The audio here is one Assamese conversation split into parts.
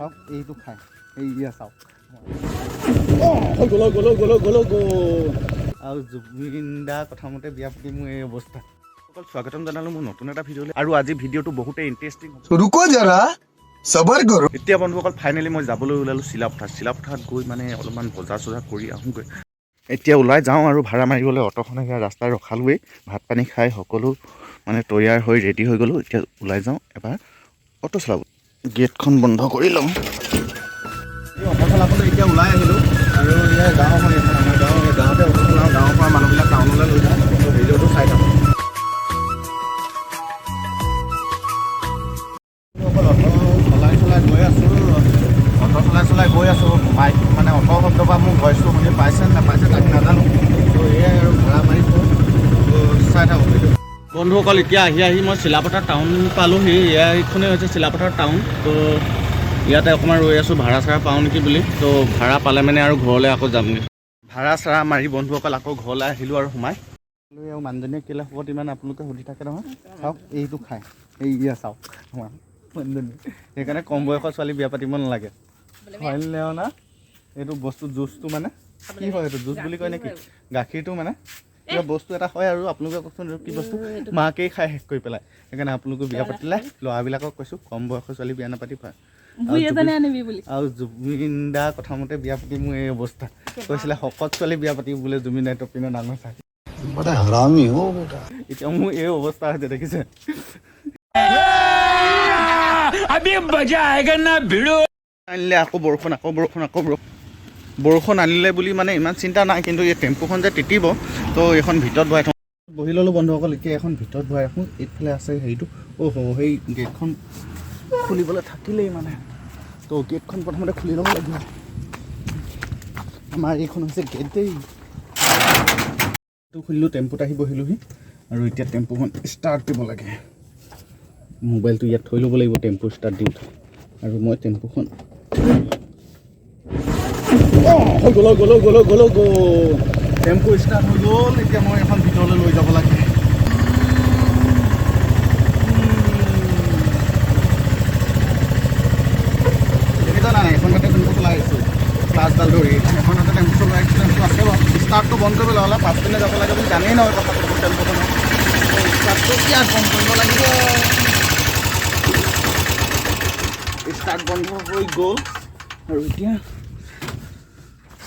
চাওক, এইটো খায়। এইয়া চাওক। হৈ গ'ল, গ'ল, গ'ল, গ'ল, গ'ল। আৰু জুবিন দা কথামতে বিয়া পাতি মোৰ এই অৱস্থা। অকল স্বাগতম জনালোঁ মোৰ নতুন এটা ভিডিঅ'লৈ। আৰু আজি ভিডিঅ'টো বহুতেই ইণ্টাৰেষ্টিং হ'ব। तो रुको जरा, सबर करो। এতিয়া বন্ধুসকল, ফাইনেলি মই যাবলৈ ওলালোঁ চিলাপথাৰ। চিলাপথাৰত গৈ মানে অলপমান বজাৰ চজাৰ কৰি আহোঁগৈ। এতিয়া ওলাই যাওঁ আৰু ভাড়া মাৰিবলৈ। অট'খনে সেয়া ৰাস্তাত ৰখালোৱেই। ভাত পানী খাই সকলো মানে তৈয়াৰ হৈ ৰেডি হৈ গ'লোঁ। এতিয়া ওলাই যাওঁ এবাৰ অ'টো চলাব। গেটখন বন্ধ কৰি লওঁ। এই অ'টো চলাবলৈ এতিয়া ওলাই আহিলোঁ আৰু ইয়াৰ গাঁওখন এইখন আমাৰ গাঁও। এই গাঁৱতে অ'টো চলাওঁ। গাঁৱৰ পৰা মানুহবিলাক টাউনলৈ লৈ যাওঁ। তো ভিডিঅ'টো চাই থাকোঁ। অকল অ'টো চলাই চলাই গৈ আছোঁ, অ'টো চলাই চলাই গৈ আছোঁ। মাইক মানে অ'টো শব্দ বা মোৰ ভইচটো শুনি পাইছে নে নাপাইছে তাক নাজানো। তো এয়াই আৰু ভাড়া মাৰিছোঁ। তো চাই থাকোঁ ভিডিঅ'। বন্ধুসকল, এতিয়া আহি আহি মই চিলাপথাৰ টাউন পালোহি। এয়া এইখনেই হৈছে চিলাপথাৰ টাউন। তো ইয়াতে অকণমান ৰৈ আছোঁ, ভাড়া চাড়া পাওঁ নেকি বুলি। তো ভাড়া পালে মানে আৰু ঘৰলৈ আকৌ যামগৈ। ভাড়া চাড়া মাৰি বন্ধুসকল, আকৌ ঘৰলৈ আহিলোঁ আৰু সোমাই লৈ আৰু মানুহজনীয়ে কেলৈ শকত ইমান, আপোনালোকে সুধি থাকে নহয়। চাওক, এইটো খায়। এইয়া চাওক, আমাৰ মানুহজনী। সেইকাৰণে কম বয়সৰ ছোৱালী বিয়া পাতিব নালাগে, হয় না? এইটো বস্তু জুচটো মানে কি হয়? এইটো জুচ বুলি কয় নেকি? গাখীৰটো মানে কিবা বস্তু এটা হয় আৰু আপোনালোকে কওকচোন, এইটো কি বস্তু? মাকেই খাই শেষ কৰি পেলায়। সেইকাৰণে আপোনালোকে বিয়া পাতিলে ল'ৰাবিলাকক কৈছোঁ, কম বয়সৰ ছোৱালী বিয়া নাপাতিবা। বুঢ়ী এজনে আনিবি বুলি। আৰু জুবিন দা কথামতে বিয়া পাতি মোৰ এই অৱস্থা। কৈছিলে শকত ছোৱালী বিয়া পাতিব বোলে জুবিন দাই, তপিনৰ ডাঙৰ চাই। बड़ा हरामी हो बेटा। এতিয়া মোৰ এই অৱস্থা হৈছে, দেখিছে? अभी मजा आएगा ना भिड़ो। আনিলে আকৌ বৰষুণ, আকৌ বৰষুণ, আকৌ বৰষুণ। বৰষুণ আনিলে বুলি মানে ইমান চিন্তা নাই, কিন্তু এই টেম্পুখন যে তিতিব। তো এইখন ভিতৰত ভৰাই থওঁ। বহি ল'লোঁ বন্ধুসকল। এতিয়া এখন ভিতৰত ভৰাই ৰাখোঁ। এইফালে আছে হেৰিটো। অ' হ, সেই গেটখন খুলিবলৈ থাকিলেই মানে। তো গেটখন প্ৰথমতে খুলি ল'ব লাগিব। আমাৰ এইখন হৈছে গেট দেই। টো খুলিলোঁ, টেম্পুত আহি বহিলোহি আৰু এতিয়া টেম্পুখন ষ্টাৰ্ট দিব লাগে। মোবাইলটো ইয়াত থৈ ল'ব লাগিব টেম্পু ষ্টাৰ্ট দিওঁতে। আৰু মই টেম্পুখন, অঁ, হৈ গ'ল, গ'ল, গ'ল, গ'ল, গ'ল। টেম্পু ষ্টাৰ্ট হৈ গ'ল। এতিয়া মই এখন ভিতৰলৈ লৈ যাব লাগে। দেখিছা নাই, এখন হাতে টেম্পু চলাই আহিছোঁ ক্লাছডাল ধৰি, এখন হাতে টেম্পু চলাই আহিছোঁ। টেম্পু আছে বাৰু। ষ্টাৰ্টটো বন্ধ কৰিব হ'লে পাছপিনে যাব লাগে বুলি জানেই নহয় কথাটো টেম্পুখনৰ। ষ্টাৰ্টটো ইয়াত বন্ধ কৰিব লাগিব। ষ্টাৰ্ট বন্ধ হৈ গ'ল আৰু এতিয়া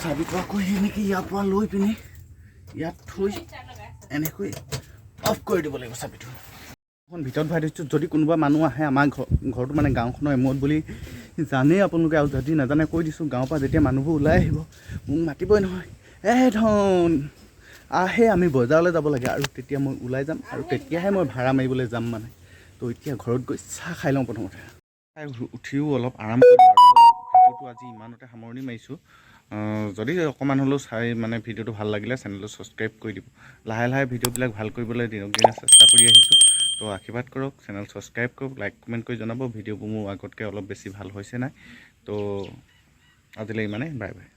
চাবিটো আকৌ সেনেকৈ ইয়াৰ পৰা লৈ পিনি ইয়াত থৈ এনেকৈ অফ কৰি দিব লাগিব চাবিটো। এখন ভিতৰত ভৰাই থৈছোঁ। যদি কোনোবা মানুহ আহে, আমাৰ ঘৰটো মানে গাঁওখনৰ এমূৰত বুলি জানেই আপোনালোকে, আৰু যদি নাজানে কৈ দিছোঁ, গাঁৱৰ পৰা যেতিয়া মানুহবোৰ ওলাই আহিব, মোক মাতিবই নহয়, "এ ধন আহে, আমি বজাৰলৈ যাব লাগে।" আৰু তেতিয়া মই ওলাই যাম আৰু তেতিয়াহে মই ভাড়া মাৰিবলৈ যাম মানে। তো এতিয়া ঘৰত গৈ চাহ খাই লওঁ প্ৰথমতে। খাই উঠিও অলপ আৰাম কৰিলোঁ আৰু ভিডিঅ'টো আজি ইমানতে সামৰণি মাৰিছোঁ। যদি অকণমান হ'লেও চাই মানে ভিডিঅ'টো ভাল লাগিলে চেনেলটো ছাবস্ক্ৰাইব কৰি দিব। লাহে লাহে ভিডিঅ'বিলাক ভাল কৰিবলৈ দিনক দিনে চেষ্টা কৰি আহিছোঁ। তো আশীৰ্বাদ কৰক, চেনেল ছাবস্ক্ৰাইব কৰক, লাইক কমেণ্ট কৰি জনাব ভিডিঅ'বোৰ মোৰ আগতকৈ অলপ বেছি ভাল হৈছে নাই। তো আজিলৈ ইমানেই, বাই বাই।